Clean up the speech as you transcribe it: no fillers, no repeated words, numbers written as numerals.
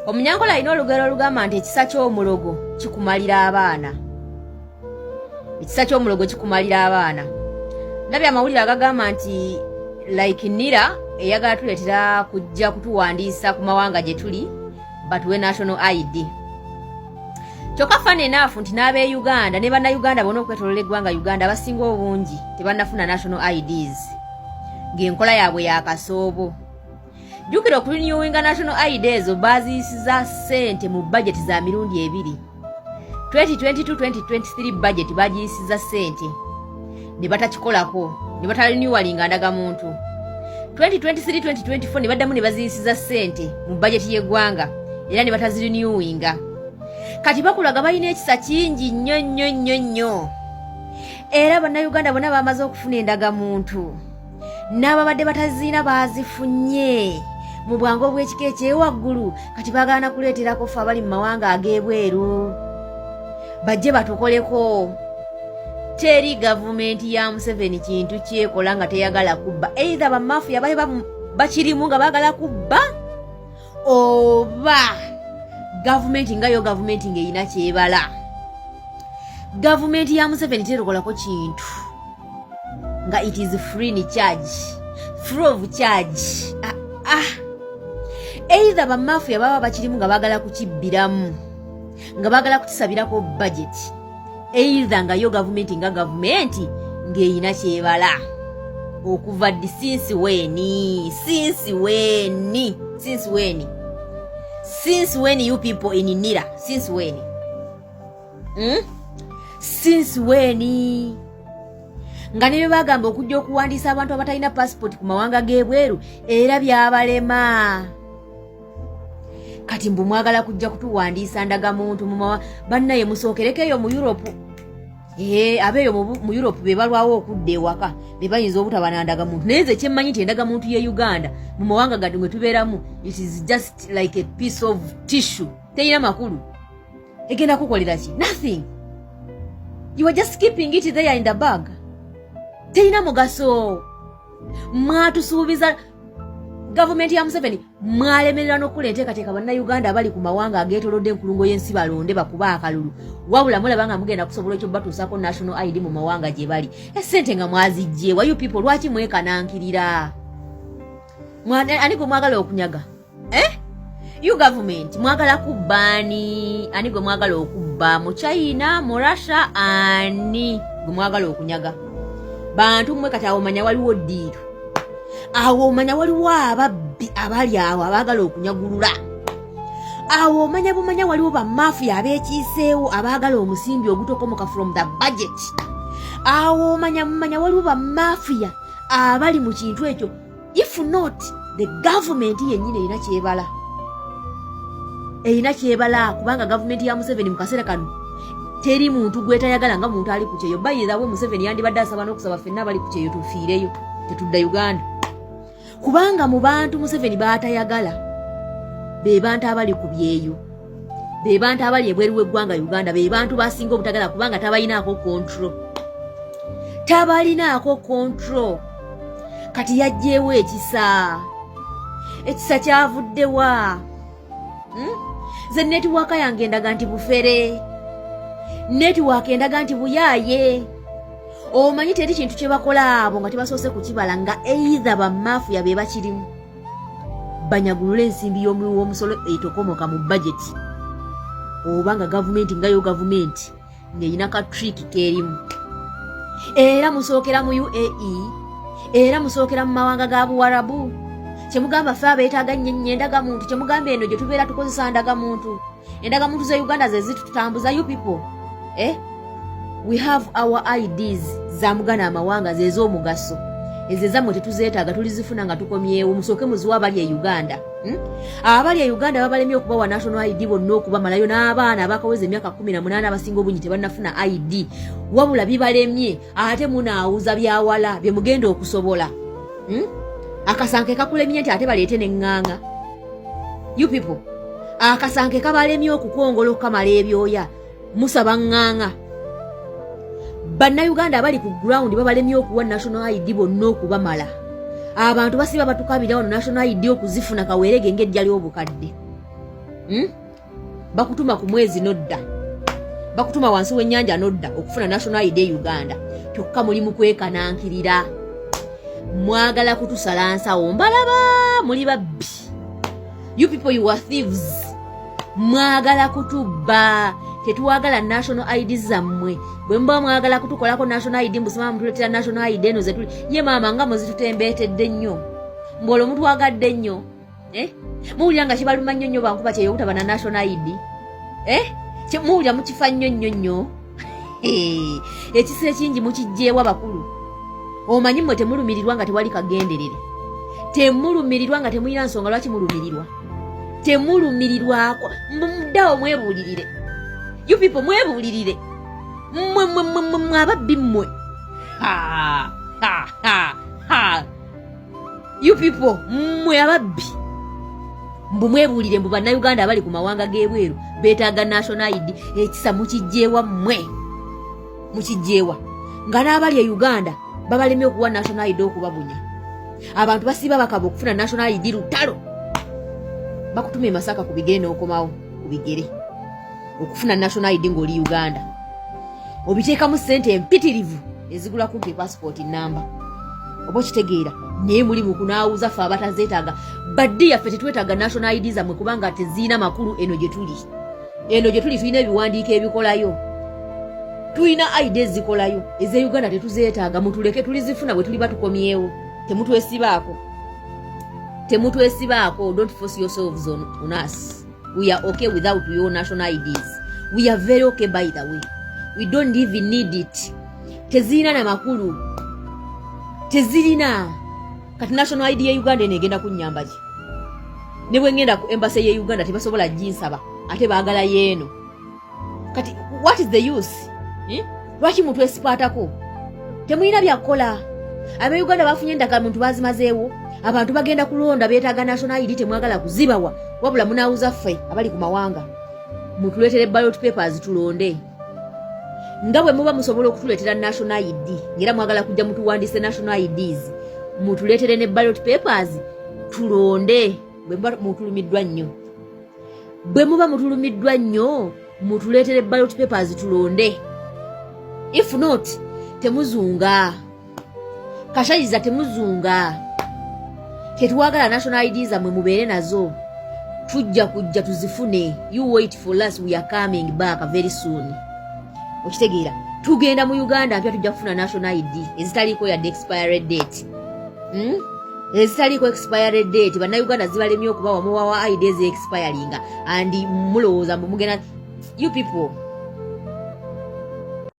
Omunyankole alina olugero olugamba nti ekisa ky'omulogo kikumalira abaana. Ekisa ky'omulogo kikumalira abaana. Ndabye amawulire agagamba nti like NIRA eyagala tuleetera kujja kutuwandiisa ku mawanga gye tuli batuwe national ID. Kyokka funny enough nti n'ab'e Uganda ne Bannayuganda bonna okwetoloola eggwanga Uganda, abasinga obungi tebannafuna national IDs, ng'enkola yaabwe ya kasoobo. Jjukira, okurenewinga national ID ezo baaziyisiza ssente mu budget za mirundi ebiri. 2022-2023 budget bagiyisiza ssente ne batakikolako, ne batarenewinga ndagamuntu. 2023-2024 ne baddamu ne baziyisiza ssente mu budget y'eggwanga era ne batazirenewinga. Kati bakulaga balina ekisa kingi nnyo nnyo nnyo nnyo, era Bannayuganda bonna bamaze okufuna endagamuntu, n'ababadde bataziina baazifunye mu bwangu obw'ekika ekyewaggulu. Kati baagaana kuleeterako ffe abali mu mawanga ag'ebweru bajje batukoleko. Teri gavumenti ya Museveni kintu kyekola nga teyagala kubba. Either bamafiya babe bakirimu nga baagala kubba, oba gavumenti nga yo gavumenti ng'erina kyebala. Gavumenti ya Museveni terukolako kintu nga it is free ni charge, free of charge. Ah, ah. Either bamafiya baba bakirimu nga baagala kukibbiramu, nga baagala kukisabirako budget, either nga yo gavumenti nga gavumenti ng'erina kyebala. Okuva ddi? Since when? Since when? Since when? Since when, you people in NIRA? Since when? Since when? Nga ne bye bagamba okujja okuwandiisa abantu abatalina passport ku mawanga g'ebweru era byabalema. Kati mbu mwagala kujja kutuwandiisa ndagamuntu mumawa. Bannaye, musookereko eyo mu Europe. Ee, abeeyo mu Europe be balwawo okudda ewaka, be bayinza obutaba na ndagamuntu. Naye nze kyemmanyi nti endagamuntu ye Uganda mu mawanga gadde mwe tubeeramu, it is just like a piece of tissue, terina makulu. Egenda kukolera ki? Nothing. You are just keeping it there in the bag. Terina mugaso. Mwatusuubiza, gavumenti ya Museveni, mwalemerera n'okukola enteekateeka Bannayuganda abali ku mawanga ageetolodde enkulungo y'ensi balonde, bakuba akalulu. Wabula mulaba nga mugenda kusobola ekyo batuusako national ID mu mawanga gye bali. Esente nga mwazijjeewa? You people, lwaki mwekanankirira? Ani gwe mwagala okunyaga, eh? You government, mwagala kubbaani? Ani gwe mwagala okubba? Mu China, mu Russia, ani gwe mwagala okunyaga? Bantu mmwe, kati awo manya waliwo deal, awo omanya waliwo ababbi abali awo abaagala okunyagulula. Awo omanya bumanya waliwo bamafiya abeekiiseewo abaagala omusimbi ogutokomoka from the budget. Awo omanya mumanya waliwo bamafiya abali mu kintu ekyo. If not, the government yennyini erina kyebala, erina kyebala, kubanga gavumenti ya Museveni mu kaseera kano teri muntu gwetayagala nga muntu ali ku kyeyo. Bayirawe, Museveni yandibadde asaba n'okusaba ffenna abali ku kyeyo tufiireyo, tetudda Uganda, kubanga mu bantu Museveni baatayagala be bantu abali ku byeyo, be bantu abali ebweru w'eggwanga Uganda, be bantu basinga obutagala, kubanga tabalinaako control, tabalinaako control. Kati yajjeewo ekisa, ekisa kyavuddewa? Nze network yange endaga nti bufere, network endaga nti buyaaye. Omanyi teri kintu kye bakola abo nga tebasoose kukibala, nga either bamafiya be bakirimu banyagulula ensimbi y'omuwi w'omusolo etokomoka mu budget, oba nga gavumenti nga yo gavumenti ng'erina ka trick kerimu. Era musookera mu UAE, era musookera mu mawanga ga Buwarabu. Kyemugamba ffe abeetaaga nnyo endagamuntu, kyemugamba eno gye tubeera tukozesa ndagamuntu, endagamuntu za Uganda ze zitutambuza. You people, eh? We have our IDs za mugana amawanga, zez'omugaso. Ezo ezammwe tetuzeetaaga, tulizifuna nga tukomyewo. Musooke muziwa abali e Uganda, Abali e Uganda babalemye okubawa national ID bonna okubamalayo, n'abaana abakaweza emyaka 18 abasinga obungi tebannafuna ID. Wabula bibalemye, ate munaawuza byawala bye mugenda okusobola, Akasanke kakulemye nti ate baleete neŋŋaŋa. You people, akasanke kabalemye okukongola okukamala ebyoya, musaba ŋŋaŋa. Bannayuganda abali ku ground babalemye okuwa national ID bonna okubamala. Abantu basiba batukabira wano national ID okuzifuna kaweerege ng'ejja ly'obukadde. Bakutuma ku mwezi nodda, bakutuma wansi w'ennyanja nodda okufuna national ID e Uganda. Kyokka muli mu kwekanankirira, mwagala kutusala nsawo. Mbalaba muli babbi. You people, you are thieves. Mwagala kutubba. Tetwagala national ID zammwe. Bwe muba mwagala kutukolako national ID, mbusima mutuletera national ID eno zetuli ye maama nga muzitutembeetedde nnyo, mbwolwo mutwagadde nnyo, eh? Muwulira nga kibaluma nnyo nnyo bankuba kyeyo obutaba na national ID, eh? Muwulira mukifa nnyo nnyo nnyo. Ekisa ekingi mukijjeewa bakulu. Omanyi mmwe temulumirirwa nga tewali kagenderere, temulumirirwa nga temulina nsonga lwaki mulumirirwa, temulumirirwako. Muddawo mwebuulirire. You people, mwebuulirire mmwe, mmwe, mmwe, mmwe, mmwe ababbi mmwe. Ha, ha, ha, ha. You people, mmwe ababbi, mbu mwebuulire, mbu Bannayuganda abali ku mawanga g'ebweru beetaaga national ID. Ekisa mukijjeewa mmwe? Mukijjeewa nga n'abali e Uganda babalemye okuwa national ID, okubabunya? Abantu basiiba bakaba okufuna national ID lutalo. Bakutuma e Masaka ku bigere n'okomawo ku bigere okufuna national ID ng'oli Uganda. Obiteekamu ssente empitirivu ezigula kumpi passport namba, oba okitegeera? Naye muli mukunaawuza ffe abatazeetaaga. Baddi yaffe tetwetaaga national ID zammwe kubanga teziina makulu. Eno gye tuli, eno gye tuli, tulina ebiwandiiko ebikolayo, tulina ID ezikolayo. Ez'e Uganda tetuzeetaaga, mutuleke, tulizifuna bwe tuliba tukomyewo. Temutwesibaako, temutwesibaako. Don't force yourselves on us. We are okay without your national IDs. We are very okay, by the way. We don't even need it. Tezirina na makulu, tezirina. Kati national ID ye Uganda eno egenda kunnyamba ki? Ne bwe ngenda ku embassy ye Uganda tebasobola ginsaba, ate baagala yeeno. Kati what is the use, eh? Lwaki mutwesipaatako? Temulina byakukola. Abeuganda bafunye endagamuntu, bazimazeewo. Abantu bagenda kulonda, beetaaga national ID, temwagala kuzibawa, wabula munawuza ffe abali ku mawanga. Mutuleetere ballot papers tulonde. Nga bwe muba musobola okutuleetera national ID, ngera mwagala kujja mutuwandiise national IDs, mutuleetere ne ballot papers tulonde. Bwe muba mutulumiddwa nnyo, bwe muba mutulumiddwa nnyo, mutuleetere ballot papers tulonde. If not, temuzunga kashayiza, temuzunga. Tetwagala national ID zammwe, mubeere nazo, tujja kujja tuzifune. You wait for us, we are coming back very soon. Okitegeera? Tugenda mu Uganda mpya, tujja kufuna national ID ezitaliiko yadde expired date, Ezitaliiko expired date. Bannayuganda zibalemye okubawa, muwawa ID ezi expiringa and mulowooza mbu mugenda. You people,